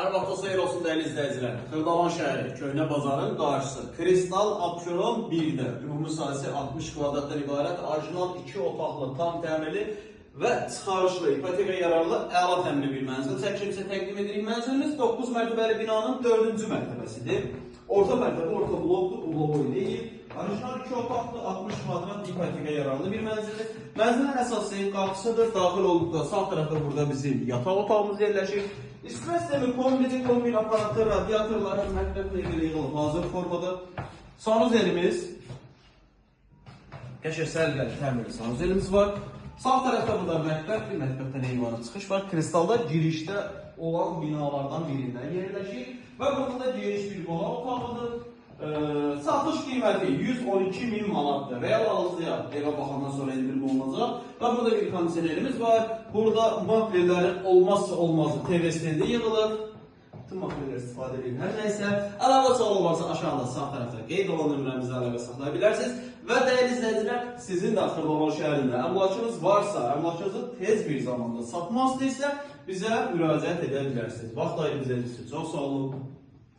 Hər vaxtınız xeyir olsun dəyərli izləyicilər. Xırdalan şəhəri, Köhnə Bazarın qarşısı. Kristal Abşeron 1-də. Ümumi sahəsi 60 kvadratdan ibarət, orijinal 2 otaqlı, tam təmirli və çıxarışlı, ipoteka yararlı, əla təmirli bir mənzil çəkilişə təqdim edirik. Mənzilimiz 9 mərtəbəli binanın 4-cü mərtəbəsidir. Orta mərtəbə, orta blokdur, ulovoy deyil. Orijinal 2 otaqlı, 60 kvadrat ipoteka yararlı bir mənzildir. Mənzilin əsas qapısıdır. Daxil olduqda sağ tərəfdə burada bizim yataq otağımız yerləşir. İsitmə sistemi kombini, kombin aparatı, radiatorları, mətbəx mebeli yığılıb hazır formada. Sanuzelimiz qəşəng səliqəli təmirli sanuzelimiz var. Sağ tərəfdə burada mətbəxdir, mətbəxdən eyvana çıxış var. Kristalda girişdə olan binalardan birində yerləşir və burada da geniş bir qonaq otağıdır. Satış qiyməti 112 min manatdır. Real alıcıya evə baxandan sonra endirim olunacaq. Və burada bir kondisionerimiz var. Burada maklerlərin olmazsa olmazı TV stendi yığılır. Bütün maklerlər istifadə edilir. Hər nəysə, əlavə sual varsa aşağıda sağ tərəfdə qeyd olan nömrəmizə əlaqə saxlaya bilərsiniz. Və dəyərli izləyicilər, sizin də Xırdalan şəhərində əmlakınız varsa, əmlakınızı tez bir zamanda satmaq istəyirsə, bizə müraciət edə bilərsiniz. Vaxt ayırdığınız üçün çox sağ olun.